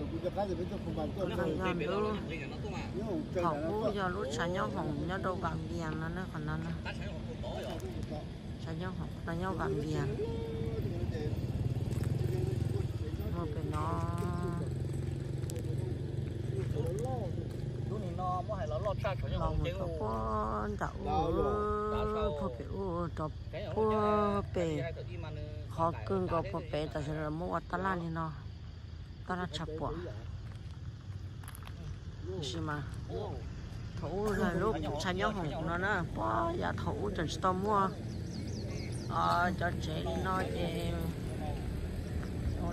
Qhov no yog lub, thaum ub yog lub tshav nyob hoom nyob rau Vam Vias no na, qhov no na. Tshav nyob hoom no nyob Vam Vias. Muaj pem no. Los mus rau puag nram ub, puag pem ub rau puag pem, qhov kawg nkaus puag pem tam sim no lawv muab ua taj laj li no, taj laj tshav puam. Tab sis mas thaum ub lub tshav nyob hoom no na, puag yav thaum ub tseem tsis tau muaj cov tsev li no ces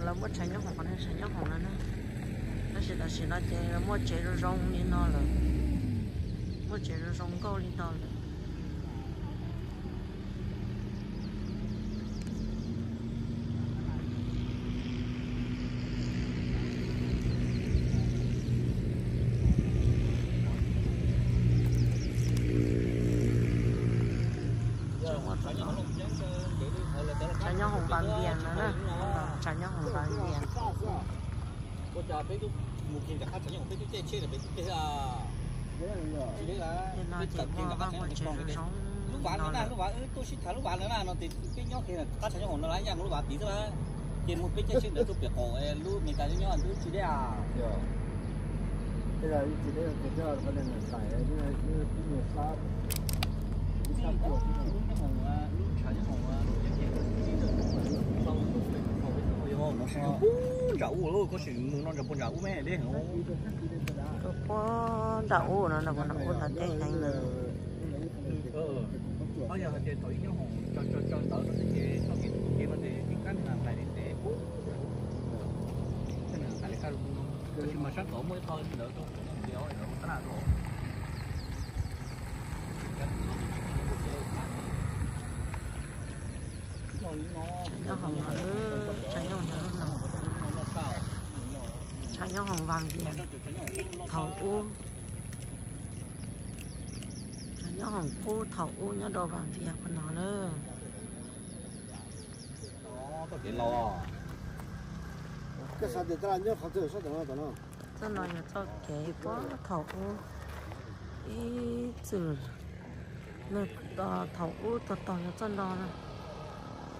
lawv muab tshav nyob hoom, qhov no tshav nyob hoom no na. Tab sis tam sim no ces lawv muaj tsev zoo zoo li no lawm, muaj tsev zoo zoo nkauj li no lawm. Tshav nyob hoom Vam Vias no na, tshav nyob hoom Vam Vias. Tej no ces muaj vaj muaj tsev zoo zoo no lawm. Lub vav no na, lub vav wb tuaj sib tham lub vav ntawd na no ces peb nyob kiag qab tshav nyob hoom no lawm, yam lub vav tid xwb lawm. Ces muaj peb caug tsheb ntawd tuaj pem qaum lub Meskas nyob ntuj tsis deb a. Lub tshav nyob hoom, lub tshav nyob hoom, puag nram ub, koj sim mus no nram puag nram ub me deb heev. Puag nram ub no, nram ub no deb heev lawm. Yog hais tias thaum ib nyob hoom tso tso ntawd no xwb ces thaum ib tus kev no ces ib kab nws nqaim li ntev, nqaim li kaj lus no. Tab sis mas sab tod muaj ib qho ntawd rau ntawd tab laj rau. Tshav nyob hoom no, tshav nyob hoom Vam Vias thaum ub. Tshav nyob hoom qub thaum ub nyob rau Vam Vias qhov no na. Txoj no yog txoj kev puag thaum ub ib txwm, thaum ub tog tog yog txoj no na.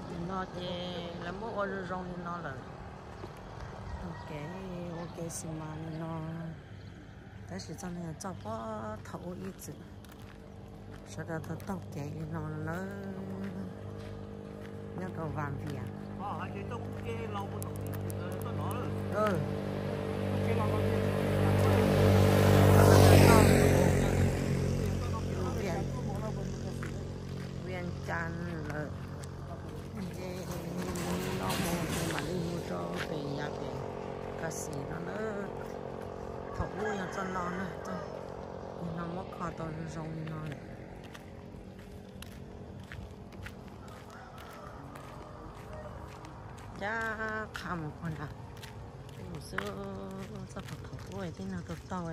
Nim no ces lawv muab ua zoo zoo li no lawm. Taug kev ua kev xi mas li no. Tab sis txoj no yog txoj puag thaum ub ib txwm. Sawv daws taug taug kev li no lawm. Nyob rau Vam Vias. Vias Cas lawm. Ces no mus ces mam li mus rau pem yav pem Kas Xis no na. Thaum ub yog txoj no na, txoj no muab kho tau zoo zoo li no lawm. Ncaj qha mus puag nrad, peb mus xwb txoj puag thaum ub tej no tau taug,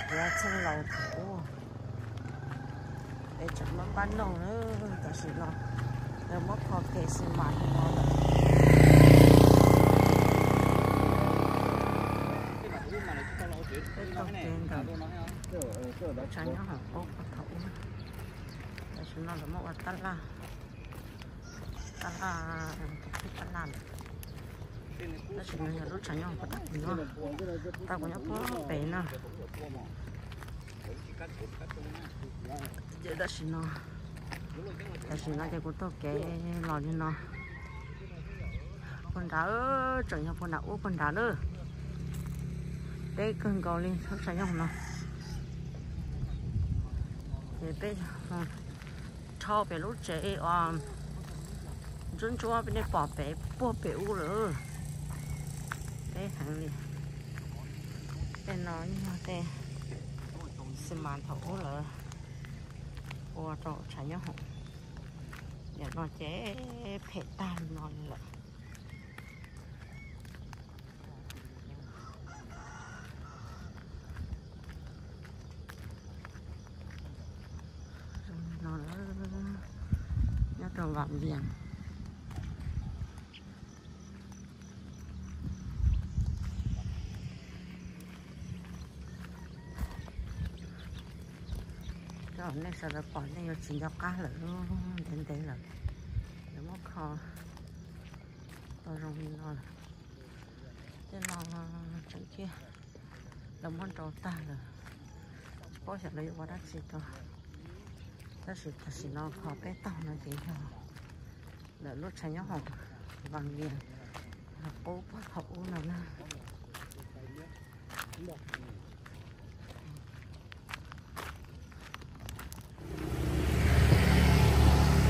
kuv txheej laus thaum ub, peb tseem muab npaj noog na, tam sim no lawv muab kho kev xi mas li no lawm. Peb taug kev ntawm tshav nyob hoom qub puag thaum ub, tam sim no lawv muab ua tab laj, tab laj, tab laj lawm. Tab sis no yog lub tshav nyob hoom puag thaum ub, tau kuv nyob puag pem no. Ces tam sim no, tam sim no ces kuv taug kev los li no. Puag nrad, tseem yog puag nram ub puag nrad lawm. Deb kawg nkaus li lub tshav nyob hoom no. Ces peb dhau pem lub tsev uas ntsuab ntsuab peb nej pom pem puag pem ub lawm. Deb heev li. Tej no yog tej xi mas thaum ub lawv ua rau tshav nyob hoom. Nim no ces phem tag li no li lawm. Zoo li no, nyob rau Vam Vias. Nej sawv daws pom nej yuav tsis nco qab lawm, ntev ntev lawm. Lawv muab kho tau zoo li no lawm. Tej no tseem thiab, lawv muab nrau tag lawm, tsis paub xyov lawv yuav ua dab tsi rau. Tab sis tam sim no qhov peb taug no ces yog lawv lub tsheb nyob hauv Vaj Vias qub puag thaum ub no na.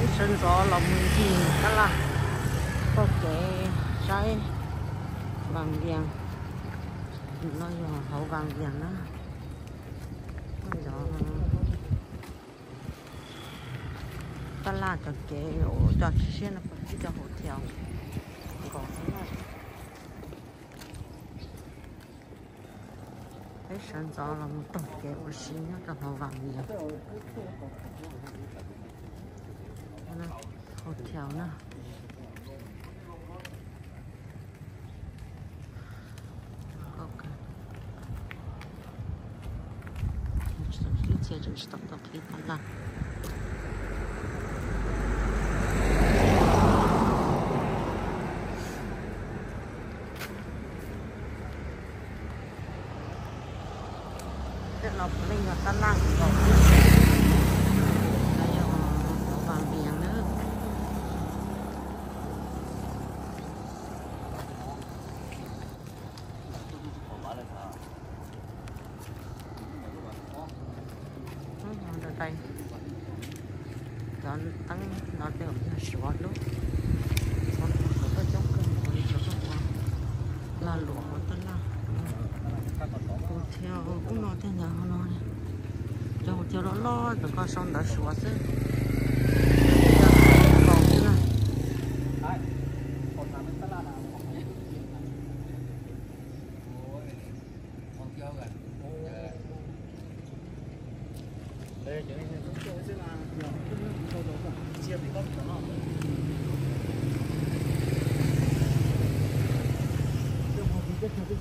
Wb sawv ntxov los mus ncig tab laj, taug kev saib Vaj Vias. No yog hauv Vaj Vias na. Tab laj cov kev ua cov tsis siab no ib co hauv thiaus nkaus xwb na. Peb sawv ntxov los mus taug kev ua si nyob rau hauv Vaj Vias. Hauv thiaus na. Ib txhia tseem tsis tau tuaj qhib tab laj. Tej no puav leej yog tab laj nkaus xwb. No yog Vaj Vias na. Cov teeb no tej zaum yog Suav lub, Suav tuaj coob kawg nkaus li, Suav tuaj ua lag luam ua tab laj. Hauv thiaus ub no tej ntawd no, cov hauv thiaus loj loj ntawm ko sau ntawv Suav xwb. Kaus xwb na.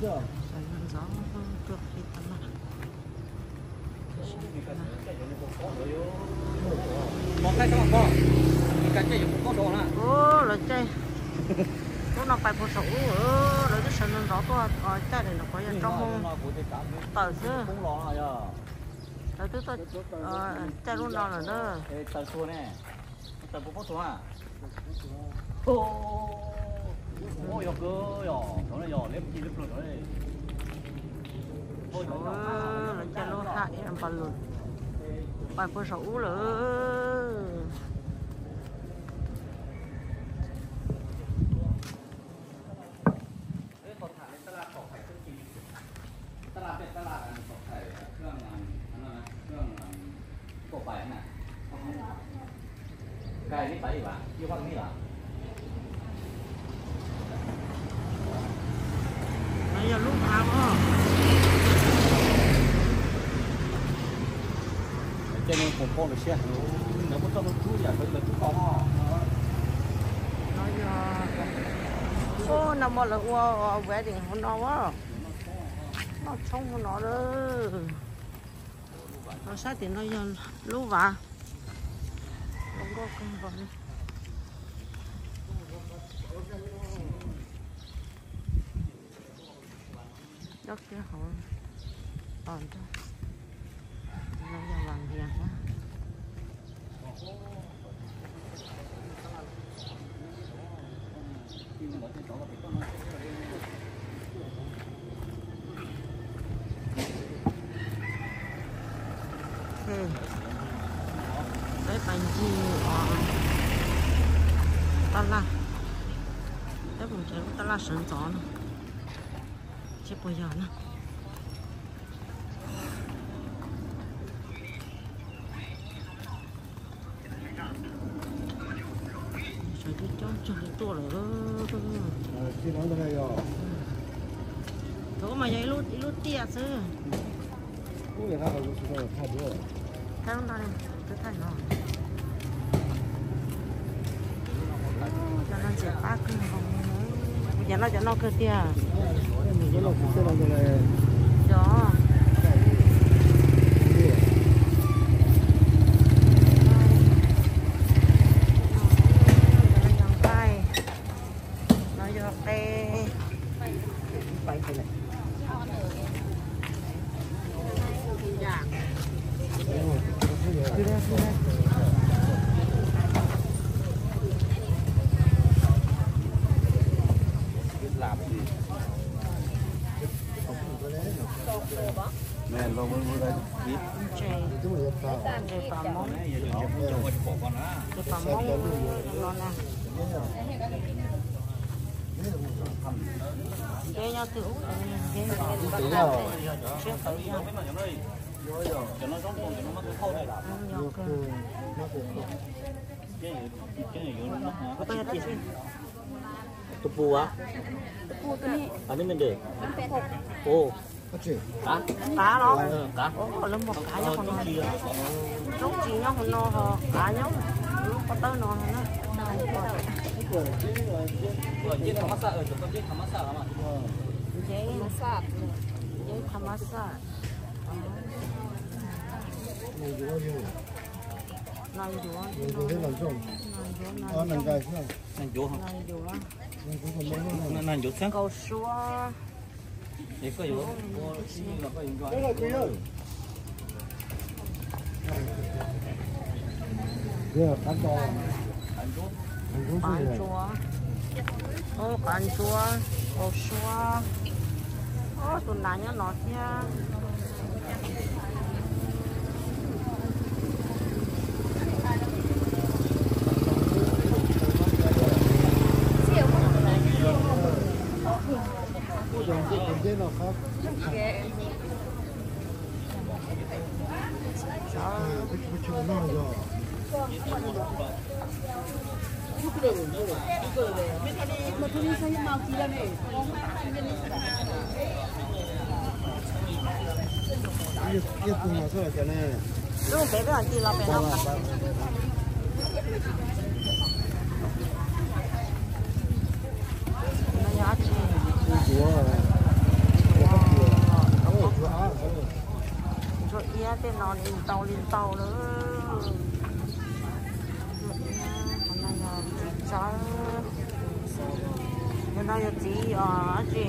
Sawv ntxov tuaj qhib tab laj. Ua lawv caij, lub no pais puag saum ub, lawv twb sawv ntxov ntxov tuaj caij daim no qhov yog tsob hmoob tawm xwb. Lawv twb tuaj caij lub no lawm na. Lawv caij lub H M Balloon pais puag saum ub lawm. No yog lub av os. Ces nws pom pom lawv siab, lawv muab txoj lub rub yam lawv rub tau os. No yog, ub, nag hmo lawv ua wedding hauv no as. Noj tshoob hauv no lawm. Los sab tim no yog lub vaj. Zoo nkauj kawg nkaus li. Nyob kiag hauv tos nrog no yog Vaj Vias na. Peb pais ncig tab laj, peb mus nrhiav lub tab laj sawv ntxov no, seb puas yog na. Sawv coob coob txog li tuaj lawm. Thaum ub mas yog ib lub tiaj xwb. Thaij lub no, twb thaij no. Cov no ntxim qab kawg nkaus. Cov no cov no kawg tiag. Cov. Ntses, ntses pam Hmoob, ntses pam Hmoob no na. Ces nyob twg ub, ces nyob twg ub, tsiab tawv yog. Tus pus a, a ne me ntes. Qav los? Lawv muag qav nyob qhov no. Tsob tsis nyob qhov no ho qav nyob lub pob tawb no na. Ntses, ntses tha mas xaj. Nas ncuav, nas ncuav, nas ncuav, nas ncuav xwb. Kaus suab. Qav ntsuab, qav ntsuab, kaus suab. Tus nas nyob no thiab. Lub pem peb mam tig los pem no. No yog dab tsi? Ntsuag iab, tej no li ntau li ntau lawm. Ntsuag iab, qhov no yog txiv tsawb. Yog no yog txiv dab tsi?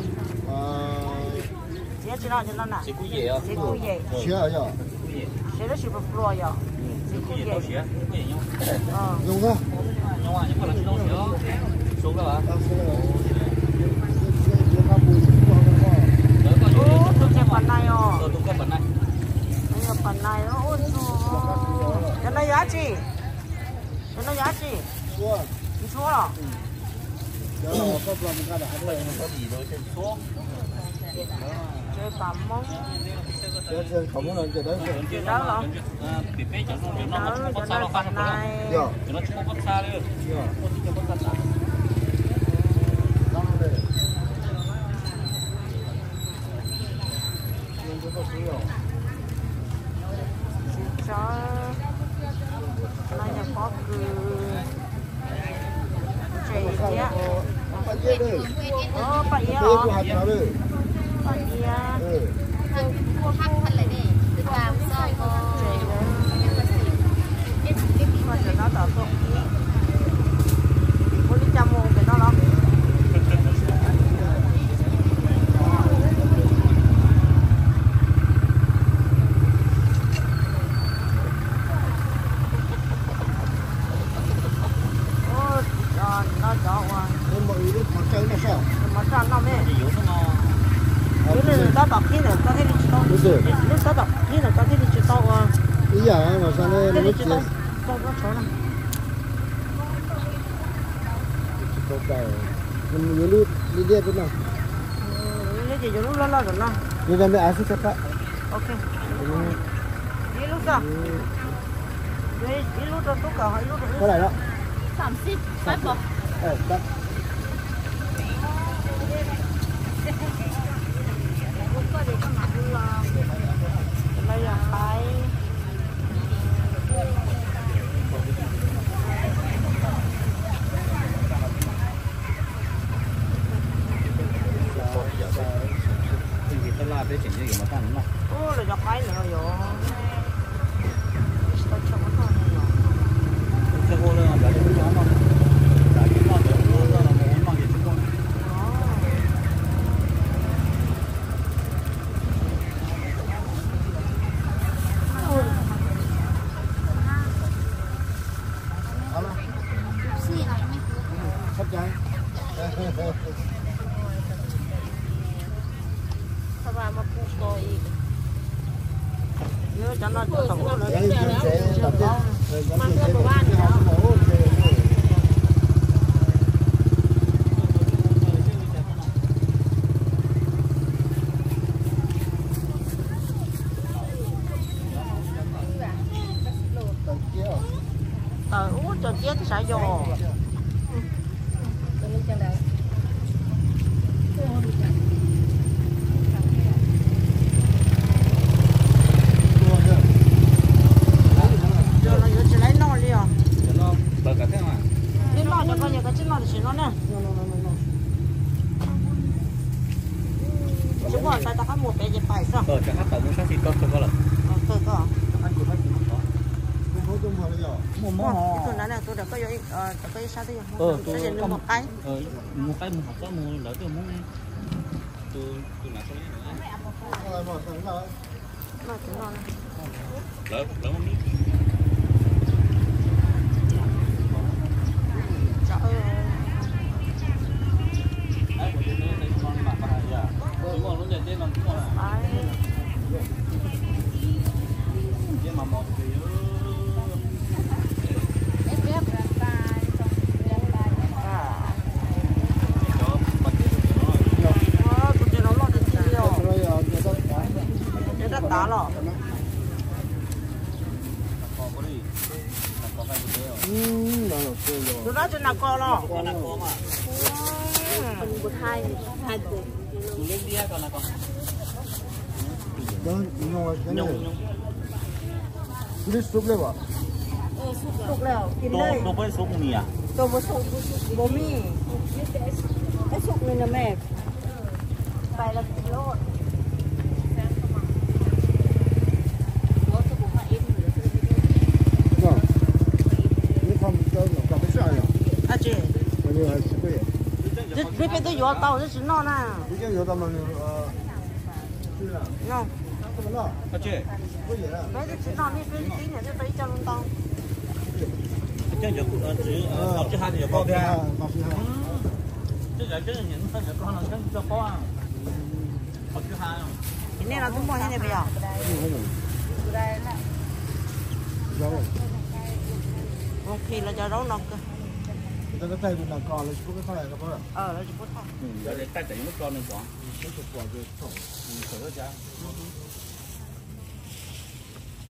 Txiv dab tsi no, txiv kuj yem. Siav tab sis pluas pluas yom. Txiv kuj yem. Tus txiv pas nais os. Yog pas nais os. Cov no yog dab tsi? Cov no yog dab tsi? Ntsuab los? Tsev pas Hmoob. Dawb los? Dawb, cov no pas nais. Txiv tsawb, no yog pob kws, ntses thiab. Paj iab os. Paj iab. Ntses, ua cov no tom tuaj qhib. Ua li cas mus pem no los? No cov uas mov raj noj me. Lub tab tom qhib ntawm ko thiaj li tsis tau. Lub tab tom qhib ntawm ko thiaj li tsis tau ua. Ib yam mas thiaj li tsis tau tau koj tshov na. Yuav lub liab liab peb no. Yuav lub liab ces yuav lub loj loj ntawm no. Yuav me av xwb txhob pab. Ok. Ib lub xwb. Yuav ib lub rau tub kawm ho ib lub rau wb. Cov no yog qaib. Ub, lawv cov qaib ntawd yog tsis tau tsoo no yog. Ub, lawv cov qaib ntawd yog. Cov no cov thaum ub lawv taws ub cov ciab twb sav yos. Yuav tsis laiv noj li os. Twb noj cov ko yog koj tsis noj tam sim no na. Tsis muaj tais rov qab mus pem ces pais xwb. Kawg koj. Ib tug nrad na, tus dawm koj yuav, koj ib sab twb yog Hmoob, tab sis nws mus qaib. Mus qaib mus hom txob mus lawv twb yog Hmoob. Tus tsev no loj tiag tiag li os. Nyob rau tav los. Tus dab tsi nas kos los? Tus lub xub li as? Xub li, tus xub li na me. Dab tsi? Peb twb yuav tau, twb tsis noj na. Peb twb tsis noj, nej peb tib niam tij tau ib co lub ntau. Ces nej los twb muaj thiab ne puas yog? Ua khi los cov zaub no kawg. Lawv tsis pub thauj.